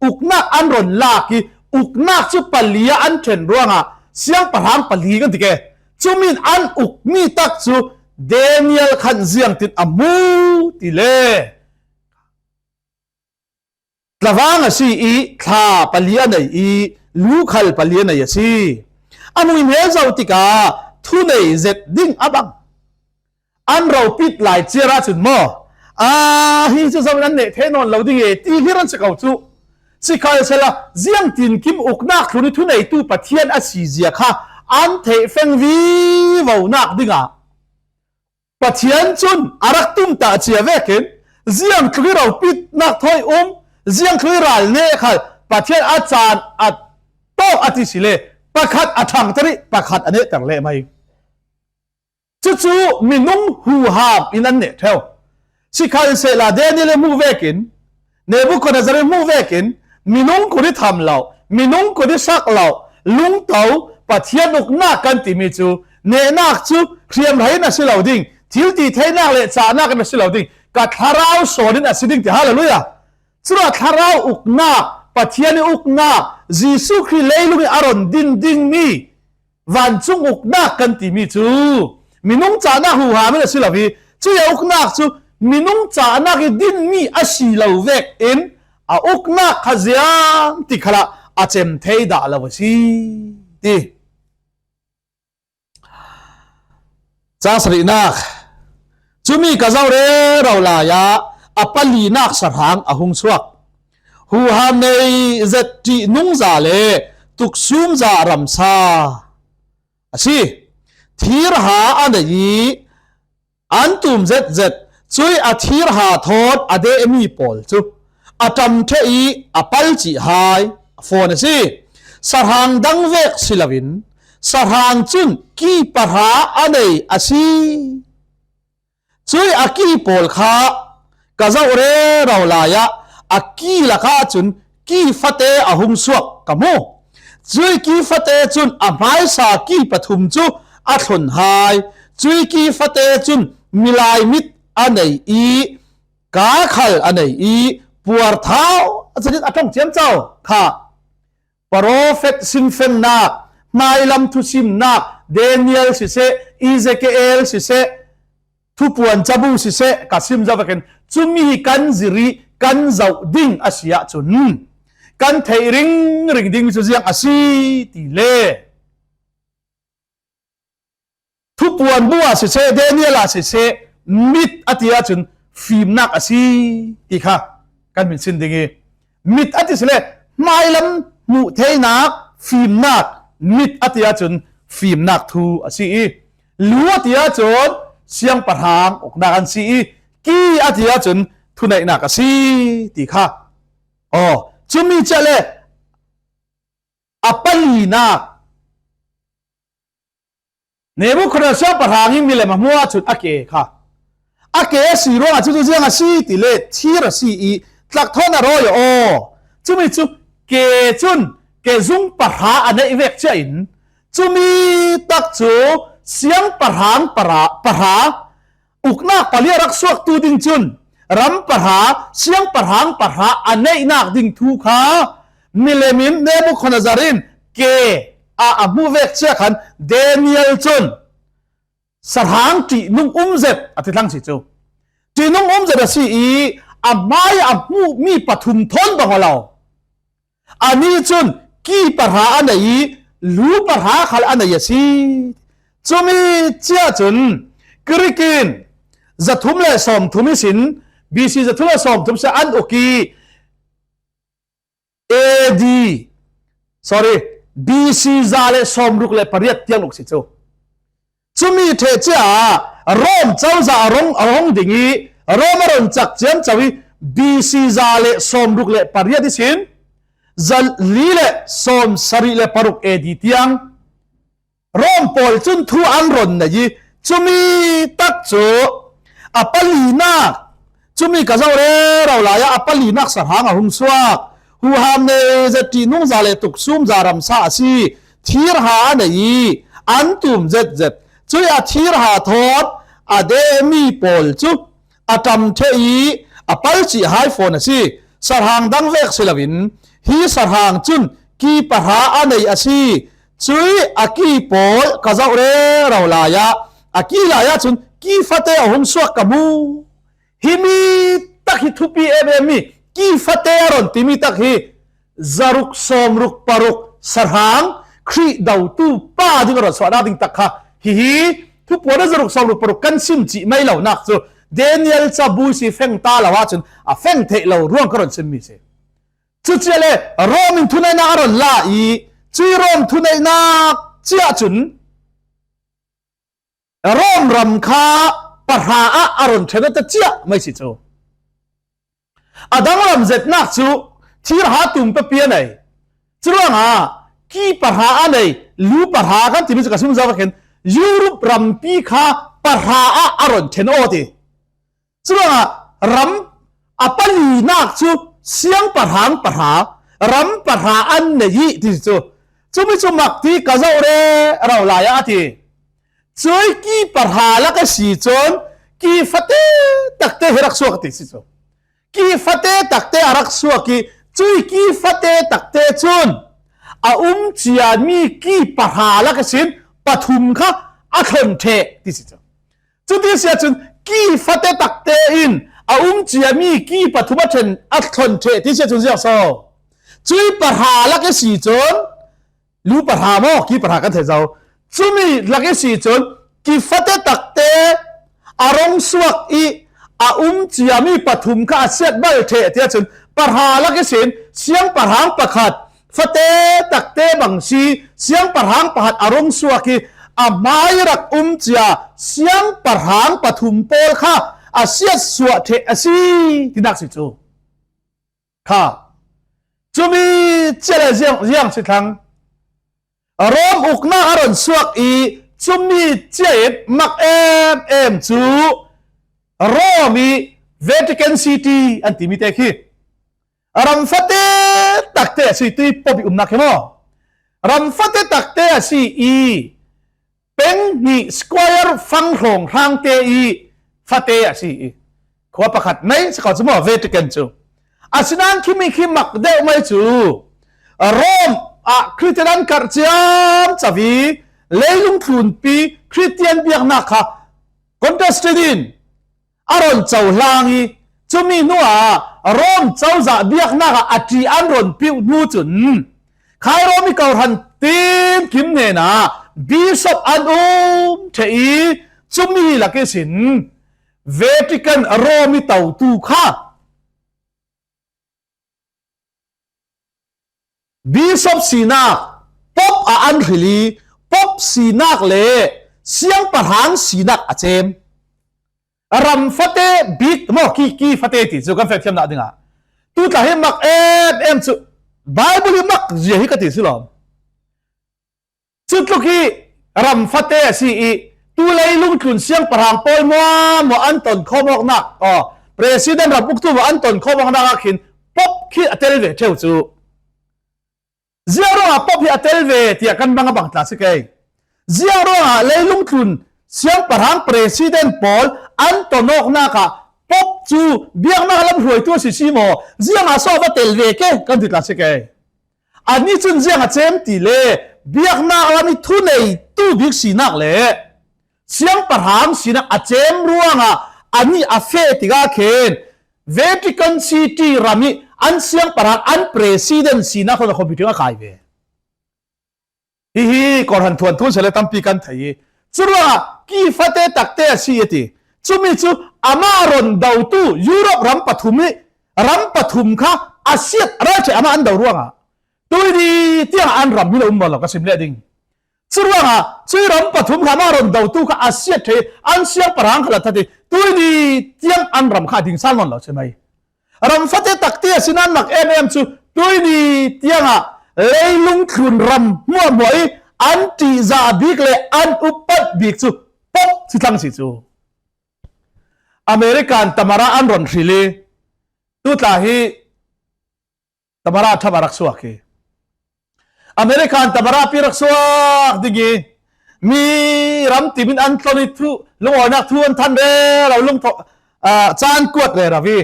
uknak an rawn lak i, uknak chu pali a an ṭhen ruangah siangpahrang pali kan ti ke. Chumin an uk mi tak chu Daniel khan ziangtin a hmu ti le. Tlavang a si i, thla pali a nei i, lu khal pali a nei a si. A hmui hmel zo tikah thunei zet ding a bang. An ropit lai chiar a chun maw, a, hi chu zoin an neh thei nawn lo ding e ti hlir an si ko chu. Sikhalsela ziang tin kim uknak thlun i thuneitu Pathian a si zia kha an theih feng vivo nak dingah Pathian cun a rak tumtah cia vekin ziang tluk i ropitnak thawi um, ziang tluk i ral neh khal Pathian a caan a tawk a ti si le pakhat a ṭhangter i pakhat a nehter leh mai. Cucu minung huham in an neh ṭheu. Sikhalsehla Daniel i hmuh vekin, Nebukhadnezzar i hmuh vekin, minung kut i tham lo, minung kut i sak lo, lungto, Pathian uknak kan timi cu nehnak cu hriamhrei in a si lo ding, thil ti theinak le cahnak in a si lo ding, ka thlarau sawn in a si ding ti. Hallelujah! Cun a thlarau uknak, Pathian i uknak, Jesuh Khrih leilung i a ron din dingmi vancung uknak kan timi cu minung cahnak huham in a si lo i, cuih a uknak cu minung cahnak i dinmi a si lo vekin a uknak kha ziang ti khalah a cem thei dah lo a si ti. Cang sarihnak. Cumi ka zoh rero lai ah a palinak sahrang a hung chuak. Huham nei zet ṭihnungza le tuksumza ramsa a si. Thirha a nei i an tum zetzet, cuih a thirha thawn a dehmi pawl cu a ṭam ṭheh i a palcih hai a fawn a si. Sahrang dang vek si loin sahrang cun ki pahra a nei a si. Cuih a ki pawl kha ka zoh rero lai ah a ki lakah cun ki fate a hung suak ka hmu. Cuih ki fate cun a hmaisa ki pathum cu a thlon hai. Cuih ki fate cun milai mit a nei i, kaa khal a nei i, puarthau a catin a ṭong ciamco kha. Profet sinfennak, hmailam thusimnak, Daniel siseh, Ezekiel siseh, Thupuan cabu siseh ka sim zo vekin, cumi hi kan zir i kan zoh ding a si ahcun kan theih ringring ding cu ziang a si ti le Thupuan bu ah siseh, Daniel ah siseh, mit a ti ahcun fimnak a si ti kha kan min sin ding i, mit a ti si le hmailam hmuh theinak fimnak, mit a ti ahcun fimnak thu a si i, lu a ti ahcun siangpahrang uknak an si i, ki a ti ahcun thuneihnak a si ti kha. Aw, cumi cia le a palinak Nebukhadnezzar siangpahrang in milem a hmuh ahcun a ke kha. A ke a si ruangah cucu ziang a si ti le thir a si i tlakthawn a rawi a aw. Cumi cu ke cun ke zung pahra a neih vek cia in cumi tak cu siangpahrang pahra, pahra uknak pali a rak suaktu ding cun ram pahra, siangpahrang pahra a neihnak ding thu kha milem in Nebukhadnezzar in ke ah a hmuh vek cia khan Daniel cun sahrang ṭihnung um zet a ti thlang si cu. Ṭihnung um zet a si i a hmai a hmuhmi pathum thawn bang aw lo. Anih cun ki pahra a nei i lu pahra khal a nei a si. Cumi cia cun Greek in zathum le sawmthum ihsin B C zathum le sawmthum ihsin an uk i A D, sorry, B C za le sawmruk le pariat tiang uk si cu. Cumi ṭheh cia Rom cozah a rong, a rong ding i Rom a ron cak ciamco i B C za le sawmruk le pariat ihsin zali le sawmsarih le paruk A D tiang Rom pawl cun thu an ron nei i cumi tak cu a palinak, cumi ka zoh rero lai ah a palinak sahrang a hung suak. Huham nei zet ṭihnungza le tuksumza ramsa a si. Thirha a nei i an tum zetzet. Cuih a thirha thawn a dehmi pawl cu a ṭam ṭheh i a palcih hai fawn a si. Sahrang dang vek si loin hi sahrang cun ki pahra a nei a si. Cuih a ki pawl ka zoh rero lai ah a ki lai ah cun ki fate a hung suak ka hmu. Himi tak hi thupi em em mi ki fate a ron timi tak hi zaruk sawmruk paruk sahrang Khrih dotu pa ding a ron suahnak ding tak kha hihi Thupuan a zaruk sawmruk paruk kan sim cih mai lonak cu Daniel cabu ihsi feng ta lo ahcun a feng theih lo ruang ka ron simmi si. Cucia le Rom in thuneihnak a ron la i cuih Rom thuneihnak cia cun Rom ram kha pahra ah a rawn ṭhen a ta chiah mai si chu. A dang lam zetnak chu thir ha tum pepi a nei. Churuangah ki pahra a nei, lu pahra kan timi chu ka sim zo vekin Europe rampi kha pahra ah a rawn ṭhen aw ti. Churuangah ram a palinak chu siang pahrang pahra, ram pahra an nei hi ti chu. Chumi chu mak ti ka zo rero lai a ti. Chuai ki pahra lak a si chuan ki fate takte hi rak suak ti si chu. Ki fate takte a rak suak i, chuai ki fate takte chuan a um chia mi ki pahra lak a sin pathum kha a thlawn ṭheh ti si chu. Chuti sia chun ki fate takte in a um chia mi ki pathum a ṭhen a thlawn ṭheh ti sia chun ziak so. Chuai pahra lak a si chuan lu pahra maw, ki pahra kan thei zo. Chumi lak i si chuan ki fate takte a rawng suak i a um chia mi pathum kha a siat bal ṭheh tia chun pahra lak i sin siang pahrang pakhat fate takte bang si siang pahrang pakhat a rawng suak i a hmai rak um chia siang pahrang pathum pawl kha a siat suah ṭheh a si tinak si chu. Kha. Chumi chia le ziang, ziang si thlang. Rom ukna a rawn suak i chumi chia in mak em em chu Rom i Vatican City an ti mi te khi. Ram fate takte a si tui pop i umna khi maw. Ram fate takte a si i peng hnih square fang hrawng hrangte i fate a si i. Khua pakhat mai si kho chu maw Vatican chu. A sinan khimi khi mak deuh mai chu Rome ah Khristian an karh chiam chavi leilung tlunpi Khristian biakna kha Constantine a rawn cho hlang i chumi hnuah Rome chozah biakna kha a ṭi an rawn piuh hnu chun khai Rome i kohhran tin kim hnena bishop an um ṭheh i chumi lak i sin Vatican Rome i totu kha Bishop sinak, Pope a an hrilh i, Pope sinak leh siangpahrang sinak a chem. Ram fate bik maw, ki, ki fate ti chu kan fek thiamna dingah. Tu tla hi mak em em chu, Bible hi mak zia hi ka ti si lawm. Chutluk hi ram fate a si i, tu leilung tlun siangpahrang pawl muamua an tawn khawm awknak, aw, president ram uktu maw an tawn khawm awknak ah khin Pope khi a tel ve theu chu. Ziang ruangah Pope hi a tel ve tiah kan bang a bang tla si kei. Ziang ruangah leilung tlun siangpahrang president pawl an tawn awknak ah Pope chu biakna lam hruaitu a si si maw? Ziangah saw a va tel ve ke kan ti tla si kei. Ani chun ziang a chem ti le, biaknak lam i thuneitu bik sinak le siangpahrang sinak a chem ruangah ani a feh tikah khin Vatican City ram i an siangpahrang an president sinak khawn a khawm hi ṭing a kai ve. Hihi kawrhan thuan thu se le tampi kan thei hi. Churuangah ki fate takte a si a ti. Chumi chu amah rawn dotu Europe ram pathum i ram pathum kha a siat ral ṭheh amah an do ruangah. Tuini tiang an ram hi lo um nawn lo ka sim leh ding. Churuangah chui ram pathum kha amah rawn dotu kha a siat ṭheh an siangpahrang kha la that i tuini tiang an ram kha a ding sal nawn lo si mai. Ram fate takte a sinan mak em em chu tuini tiangah leilung tlun ram muamua i an ṭihzah bik leh an upat bik chu Pope si thlang si chu. American tamara an rawn hrilh i tu tla hi tamara ṭha a rak suak hi. American tamara pi rak suak ding i mi ram timin an tlawn i thu lungawinak thu an than rero lungthaw, ah, chan kuat rero i.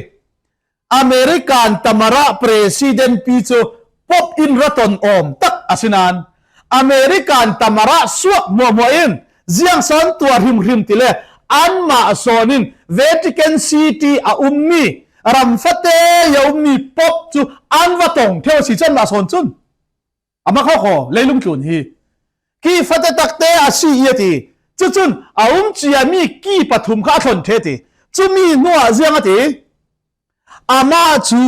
American tamara president pi chu Pope in ra tawn awm tak a sinan American tamara suak muamua in ziang sawn tuah hrimhrim ti le anmah sawn in Vatican City a um mi ram fate a um mi Pope chu an va tawng theu a si chuan mah sawn chun. Amah khaw khaw leilung tlun hi ki fate takte a si i a ti. Chu chun a um chia mi ki pathum kha a thlawn ṭheh a ti. Chumi hnuah ziang a ti. Amah chu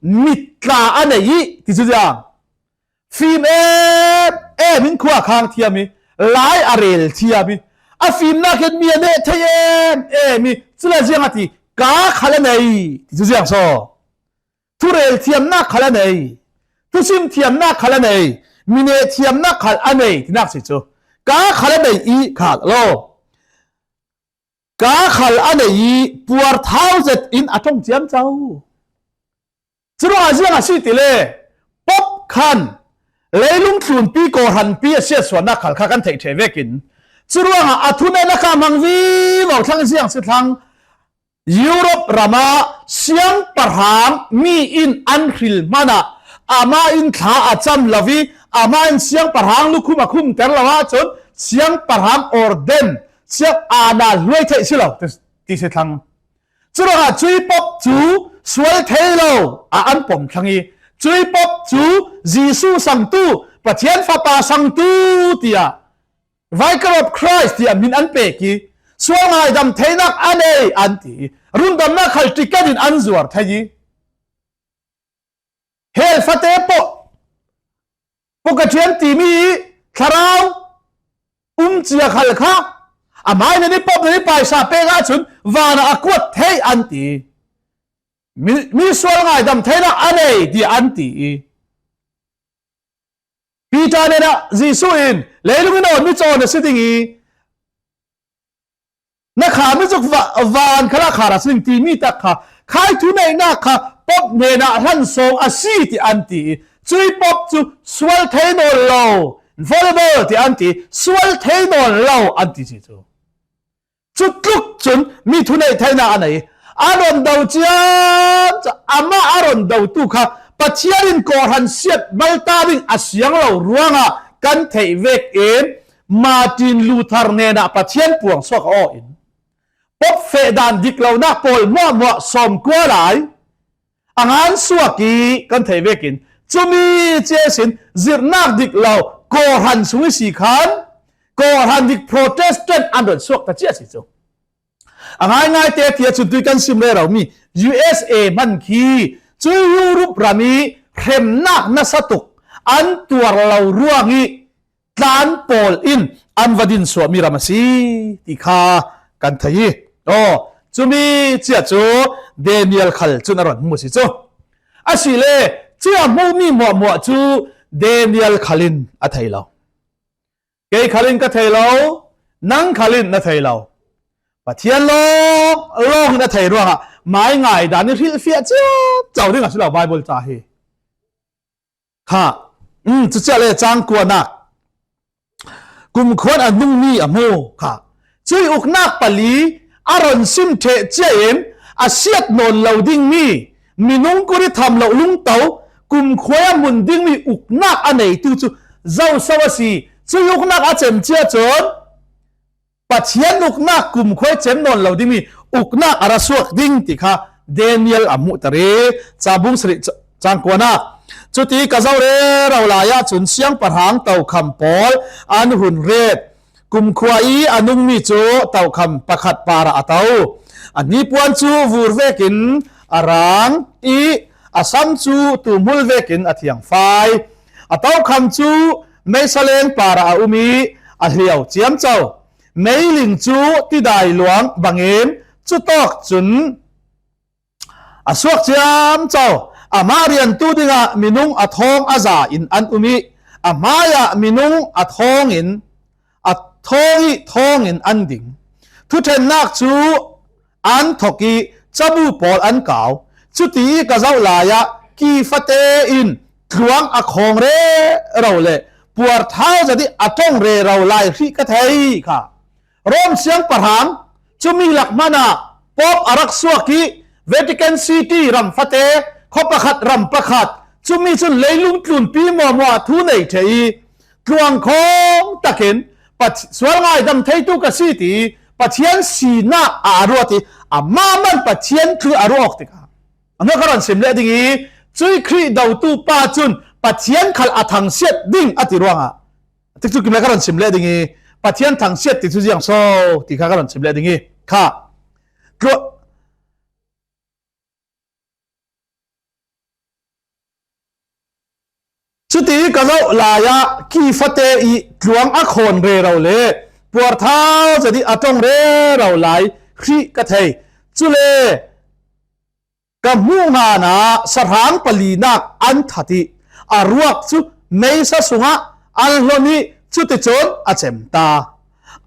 mit tla a nei i ti chu ziang. Fim em em in khua khang thiam i, lai a rel thiam i, A fimnak in mi a neh thei em em i, cule ziang a ti, ka khal a nei ti cu ziang so. Thurel thiamnak khal a nei, thusim thiamnak khal a nei, mi neh thiamnak khal a nei tinak si cu. Ka khal a nei i kha lo. Ka khal a nei i puar thau zet in a ṭong ciamco. Curuangah ziang a si ti le, Pope khan leilung tlunpi kawhhranpi a siatsuahnak khal kha kan theih ṭheh vekin, curuangah a thuneihnak kha a hmang vivo thlang ziang si thlang, Europe ramah siangpahrang mi in an hril hmanah amah in thla a cam lo i, amah in siangpahrang lukhum a khumter lo ahcun siangpahrang orden, siang aana hluai theih si lo ti, ti si thlang. Curuangah cui Pope cu sual thei lo ah an pom thlang i, cui Pope cu Jesuh sangtu, Pathian Fapa sangtu tiah, Vicar of Christ tiah min an pek i, sual ngaidam theinak a nei an ti i, rundamnak khal ticket in an zuar thei i, hell fate pawh Pawkaṭhian timi thlarau um cia khal kha, amah in an i pop, an i paisa pek ahcun van ah a kuat thei an ti. Mi, mi sual ngaidam theinak a nei tiah an ti i, Peter hnenah Jesuh in, leilung in awn mi cu awn a si ding i, na khami cu va-, van khalah khar a si ding timi tak kha, khai thuneihnak kha Pope hnenah hlan sawng a si ti an ti i, cui Pope cu sual thei nawn lo, infallible ti an ti, sual thei nawn lo an ti si cu. Cutluk cun mi thuneih theinak a nei. A ron do ciamco, amah a ron dotu kha Pathian in kawhhran siat malta ding a siang lo ruangah kan theih vekin Martin Luther hnenah Pathian puang suak a aw in, Pope feh dan dik lonak pawl hmuahhmuah sawmkua lai a ngan suak i kan theih vekin, cumi cia sin zirhnak dik lo kawhhran sung i si khan, kawhhran dik Protestant an ron suak ta cia si cu. A ngaingai te ti ahcun tui kan sim rero mi U S A hman khi cui Europe ram i hremnak nasa tuk an tuar lo ruang i tlan pawl in an va din suahmi ram a si ti kha kan thei i, aw, cumi cia cu Daniel khal cun a ron hmu si cu. Asile cui a hmuhmi hmuahhmuah cu Daniel khal in a thei lo. Kei khal in ka thei lo, nang khal in na thei lo. Pathian lawng, lawng in a thei ruangah mai ngai dan i hrilhfiah ciamco ding a si lo Baibal ca hi. Kha, um, cucia le cang kuanak, kumkhua in a nungmi a hmu kha. Cui uknak pali a ron sim ṭheh cia in a siat nawn lo dingmi, minung kut i tham loh lungto, kumkhua a hmun dingmi uknak a neitu cu zoso a si. Cui uknak a cem cia cun Pathian uknak kumkhua i cem nawn lo dingmi uknak a ra suak ding ti kha Daniel a hmuhter i, cabung sarih ca-, cang kuanak. Cuti ka zoh rero lai ahcun siangpahrang tokham pawl an hun ret. Kumkhua i a nungmi cu tokham pakhat parah a to. A hnipuan cu vur vekin a rang i a sam cu tuhmul vekin a thiangfai. A tokham cu meisaleng parah a um i a hlio ciamco. Meiling cu tidai luang bangin cutawk cun a suak ciamco. Amah riantu dingah minung a thawng a za in an um i a hmaiah minung a thawng in, a thawng i thawng in an ding. Thuṭhennak cu an thok i cabu pawl an kau. Cuti i ka zoh lai ah ki fate in tluang a khawng rero le puar thau zat i a ṭong rero lai hrih ka thei kha. Rom siangpahrang cumi lak hmanah Pope a rak suak i Vatican City ram fate khuapakhat ram pakhat, cumi cun leilung tlunpi hmuahhmuah thu nei ṭheh i tluang khawng takin Path-, sual ngaidam theitu ka si ti Pathian sinak a a ruat i amah man Pathian thu a ruah awk tikah a hnuah ka ron sim leh ding i, cui Khrih dotu pa cun Pathian khal a thangsiat ding a ti ruangah, tikcu kim le ka ron sim leh ding i, Pathian thangsiat ti cu ziang so ti kha ka ron sim leh ding i, kha. Tlua-, cuti ka zoh lai ah ki fate i tluang a khawn rero le puarthau zet ih a ṭong rero lai hrih ka thei. Cule ka hmuh nganah sahrang palinak an that ih a ruak cu meisa sungah an hlon ih cuticun a cem ta.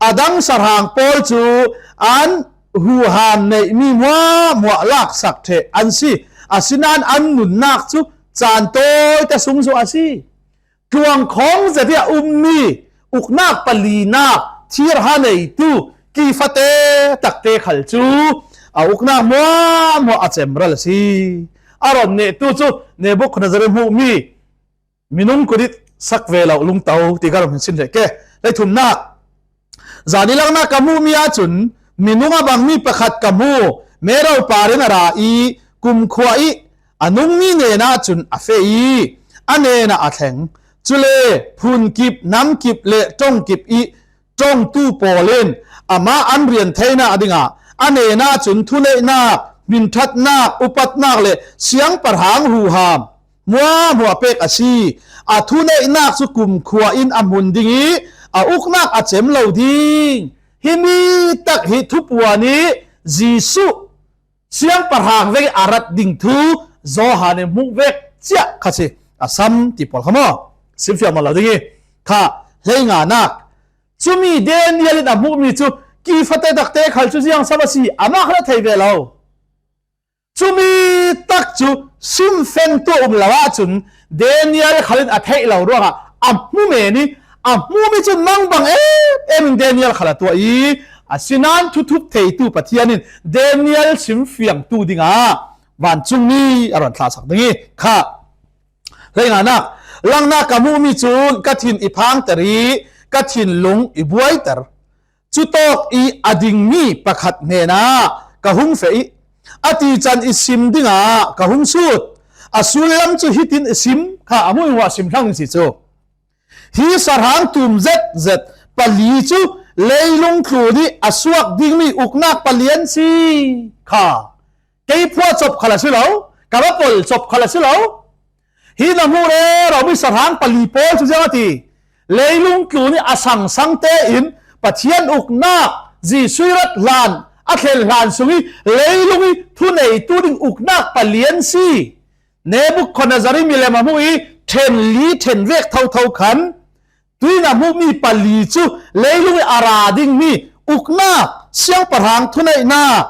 A dang sahrang pawl cu an huham neihmi hmuahhmuah laksak ṭheh an si, asinain an nunnak cu caan tawite sungzawh a si. Tluangkhawng zet ih a ummi uknak palinak thirha neitu kifate takte khal cu a uknak hmuahhmuah a cemral a si. A ron nehtu cu Nebukhadnezzar ih hmuhmi minung kut ih sak ve lo lungto ti ka ram hin sin hreh ke. Hleithumnak, zan ih langnak ka hmuhmi ahcun minung a bangmi pakhat ka hmu. Mero par in a ra ih kumkhua ih a nungmi hnenah cun a feh ih a hnenah a thleng. Cule phunkip, namkip le ṭongkip ih ṭongtu pawl in amah an rian theinak dingah a hnenah cun thuneihnak, hminṭhatnak, upatnak le siangpahrang huham hmuahhmuah pek a si. A thuneihnak cu kumkhua in a hmun ding ih a uknak a cem lo ding. Himi tak hi thupuan ih Jesuh siangpahrang vek ih a rat ding thu Johan in hmuh vek ciah kha si. A sam ti pawl kha maw? Simfiang maw lo ding ih kha hleinganak. Cumi Daniel in a hmuhmi cu kifate takte khal cu ziang sam a si, amah khal a thei ve lo. Cumi tak cu simfengtu a um lo ahcun Daniel khal in a theih lo ruangah a hmu men ih a hmumi cu mangbang em em in Daniel khal a tuah ih, asinain thuthup theitu Pathian in Daniel simfiangtu dingah vancungmi a ron thlahsak ding ih kha hleinganak, langnak ka hmuhmi cun ka thin i phangter ih ka thinlung i buaiter. Cutawk ih a dingmi pakhat hnenah ka hung feh ih a tican i sim dingah ka hung sut. A sullam cu hitin i sim kha a hmuh hmuah sim hlang ding si cu. Hi sahrang tum zetzet pali cu leilung tlun ih a suak dingmi uknak palian si kha. Kei phuah cop khal a si lo, ka va pol cop khal a si lo. Hi na hmuh rero mi sahrang pali pawl cu ziang a ti? Leilung tlun ih a sangsang tein Pathian uknak, Jesuh ih rat hlan, a thlen hlan sung ih leilung ih thuneitu ding uknak palian si. Nebukhadnezzar ih milem a hmuh ih ṭhen li ṭhen vek thotho khan, tuih na hmuhmi pali cu leilung ih a ra dingmi uknak, siangpahrang thuneihnak,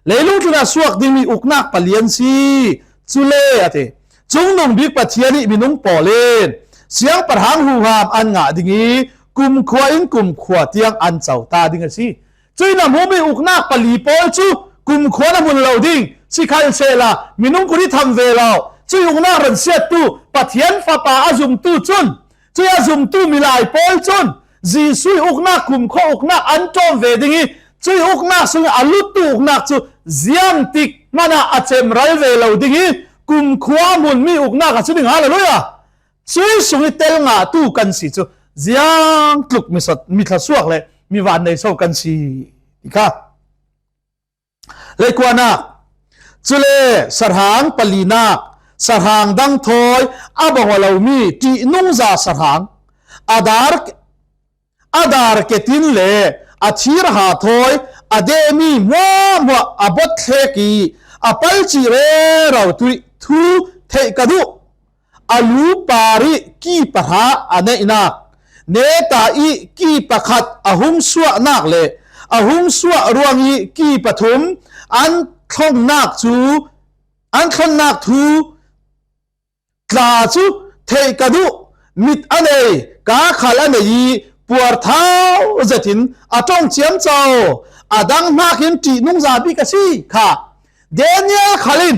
leilung tlun a suak dingmi uknak palian si. Cule a ti, Cungnung Bik Pathian ih minung pawl in siangpahrang huham an ngah ding ih kumkhua in kumkhua tiang an co ta ding a si. Cuih na hmuhmi uknak pali pawl cu kumkhua na hmun lo ding, sikhalsehla minung kut ih tham ve lo. Cuih uknak ransiattu Pathian Fapa a zumtu cun, cuih a zumtu milai pawl cun Jesuh ih uknak, kumkhua uknak an ṭawm ve ding ih, cuih uknak sungih a luttu uknak cu ziangtik hmanah a cemral ve lo ding ih, kumkhua hmunmi uknak a si ding. Hallelujah! Cuih sungih tel ngahtu kan si cu ziangtluk mi sa-, mi thlasuak le mi vannei so kan si ti kha. Leikuanak, cule sahrang palinak, sahrang dang thawi a bang aw lomi ṭihnungza sahrang, a dar, a dar ketin le a thirha thawi a dehmi hmuahhmuah a bawt thlek ih a palcih rero tuih thu theih ka duh. A lu par ih ki pahra a neihnak, neta ih ki pakhat a hung suahnak le a hung suah ruangih ki pathum an thlonnak cu, an thlonnak thu tla cu theih ka duh. Mit a nei, kaa khal a nei ih puarthau zetin a ṭong ciamco, a dang hnakin ṭihnungza bik a si kha. Daniel khal in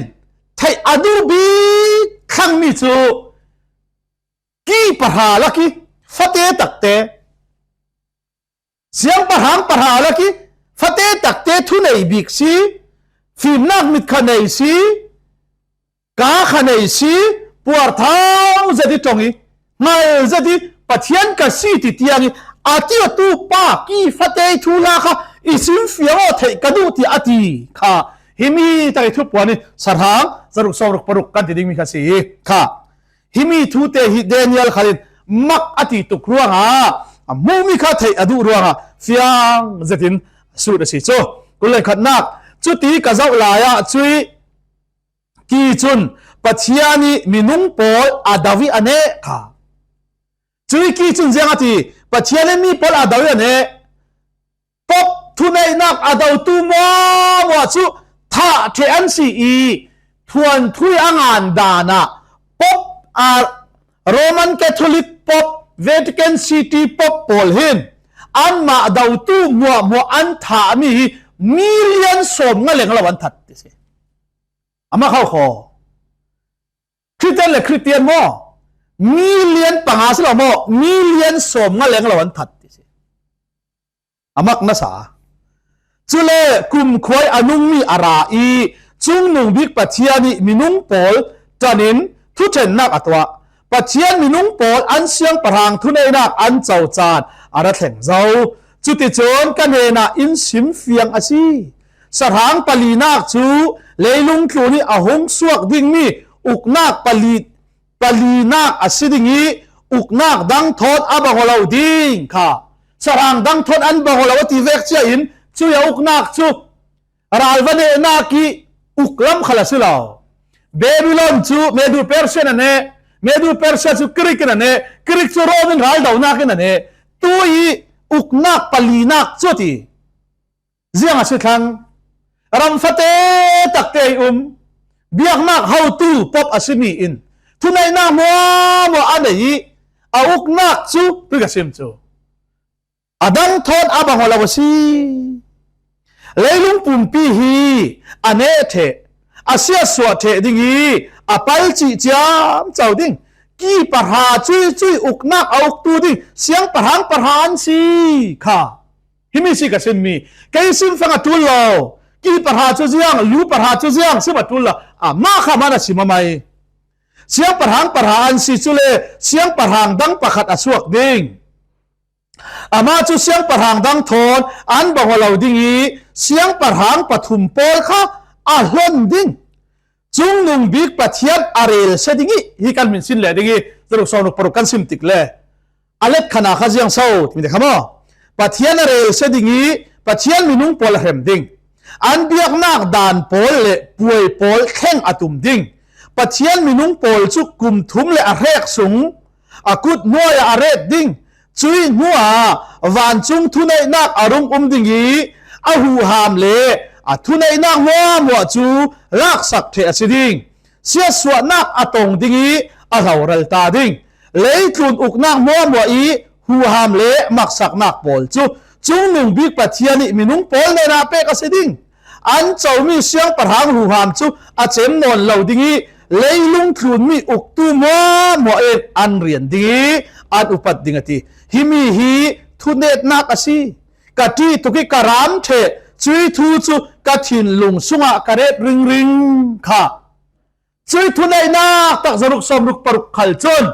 theih a duh bik thlangmi cu ki pahra lak ih fate takte, siangpahrang pahra lak ih fate takte thunei bik si, fimnak mit kha nei si, kaa kha nei si, puarthau zet ih ṭong ih hngal zet ih Pathian ka si ti tiang ih a ti awtu pa ki fate ih thu hla kha i simfiang aw theih ka duh tiah a ti kha. Himi tak ih thupuan ih sahrang zaruk sawmruk paruk kan ti dingmi kha si kha. Himi thute hi Daniel khal in mak a ti tuk ruangah a hmuh mi kha theih a duh ruangah fiang zetin a sut a si cu. Kul le khatnak, cuti ka zoh lai ah cui ki cun Pathian ih minung pawl a do ih a neh kha. Cui ki cun ziang a ti? Pathian ih mi pawl a do ih a neh. Pope thuneihnak a dotu muahmuah cu thah ṭheh an si ih thuanthu ih a ngan dan ah Pope, a, Roman Catholic Pope, Vatican City Pope pawl hin anmah dotu muahmuah an thahmi hi million sawm nga leng lo an that ti si. Amah kho kho. Khristian le Khristian maw? Million panga si lo maw? Million sawm nga leng lo an that ti si. A mak nasa. Cule kumkhua ih a nungmi a ra ih Cungnung Bik Pathian ih minung pawl ṭan in thuṭhennak a tuah. Pathian minung pawl an siangpahrang thuneihnak an co caan a ra thleng zo. Cuticun ka hnenah in simfiang a si. Sahrang palinak cu leilung tlun ih a hung suak dingmi uknak pali, palinak a si ding ih uknak dang thawn a bang aw lo ding kha. Sahrang dang thawn an bang aw lo a ti vek cia in cui a uknak cu ral va nehnak ih uk lam khal a si lo. Babylon cu Medo Persia in a neh, Medo Persia cu Greek in a neh, Greek cu Rom in raldonak in a neh. Tu ih uknak palinak cu a ti. Ziang a si thlang, ram fate takte ih um, biaknak hotu Pope a simi in thuneihnak hmuahhmuah a nei ih a uknak cu tu ka sim cu a dang thawn a bang aw lo a si. Leilung pumpi hi a neh ṭheh, a siatsuah ṭheh ding ih a palcih ciamco ding, ki pahra cuicui uknak a uktu ding siangpahrang pahra an si kha. Himi si ka simmi. Kei simfang a ṭul lo. Ki pahra cu ziang, lu pahra cu ziang sim a ṭul lo. Amah kha man a sim a mai. Siangpahrang pahra an si cule siangpahrang dang pakhat a suak ding. Amah cu siangpahrang dang thawn an bang aw lo ding ih siangpahrang pathum pawl kha a hlon ding. Cungnung Bik Pathian a relsia ding ih hi kan hminsin leh ding ih zaruk sawmruk paruk kan sim tik le a let khan a kha ziang so timi te kha maw? Pathian a relsia ding ih Pathian minung pawl a hrem ding. An biaknak dan pawl le puai pawl thleng a tum ding. Pathian minung pawl cu kum thum le a hrek sung a kut hnuai ah a ret ding. Cuih hnuah vancung thuneihnak a rung um ding ih a huham le a thuneihnak hmuahhmuah cu laksak ṭheh a si ding. Siatsuahnak a tong ding ih a hloral ta ding. Leitlun uknak hmuahhmuah ih huham le maksaknak pawl cu Cungnung Bik Pathian ih minung pawl hnenah pek a si ding. An comi siangpahrang huham cu a cem nawn lo ding ih leilung tlunmi uktu hmuahhmuah in an rian ding ih an upat ding a ti. Himi hi thunetnak a si. Ka ṭih tuk ih ka ram ṭheh, cuih thu cu ka thinlung sungah ka ret ringring kha. Cuih thuneihnak tak zaruk sawmruk paruk khal cun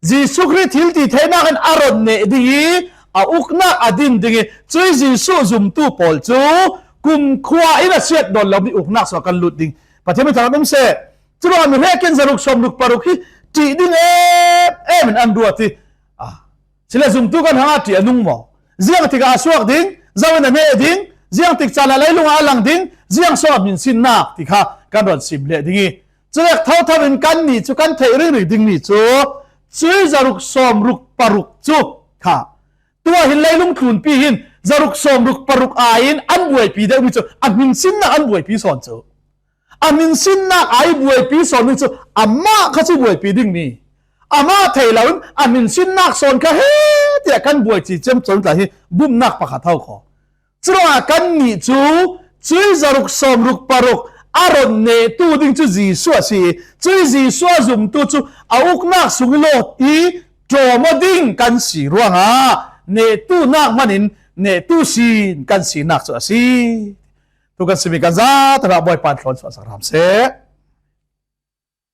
Jesuh Khrih thil ti theinak in a ron neh ding ih a uknak a din ding ih cuih Jesuh zumtu pawl cu kumkhua in a siat nawn lomi uknak sungah kan lut ding. Pathian min thangṭhat um seh. Curuangah mi hrek in zaruk sawmruk paruk hi ṭih ding em em in an ruat ih, ah, sile zumtu kan hang a ṭih a nung maw? Ziang tikah a suak ding, zo in a neh ding, ziang tik caan ah leilung ah a lang ding, ziang so a hminsinnak ti kha kan ron sim leh ding ih, cuvek thotho in kannih cu kan theih ringring dingmi cu cuih zaruk sawmruk paruk cu kha. Tuah hin leilung tlunpi hin zaruk sawmruk paruk ai in an buaipi deuhmi cu a hminsinnak an buaipi sawn cu. A hminsinnak ai buaipi sawn ding cu amah kha cu buaipi dingmi. Amah thei loin a hminsinnak sawn kha he tiah kan buaici ciamco lai hi bumnak pakhat ho kho. Curuangah kannih cu cuih zaruk sawmruk paruk a ron nehtu ding cu Jesuh a si ih cuih Jesuh a zumtu cu a uknak sung i lawt ih ṭawm aw ding kan si ruangah nehtu nak hmanin nehtu sin kan sinak cu a si. Tu kan simi kan zate ah Bawipa in thlawn suahsak hram seh.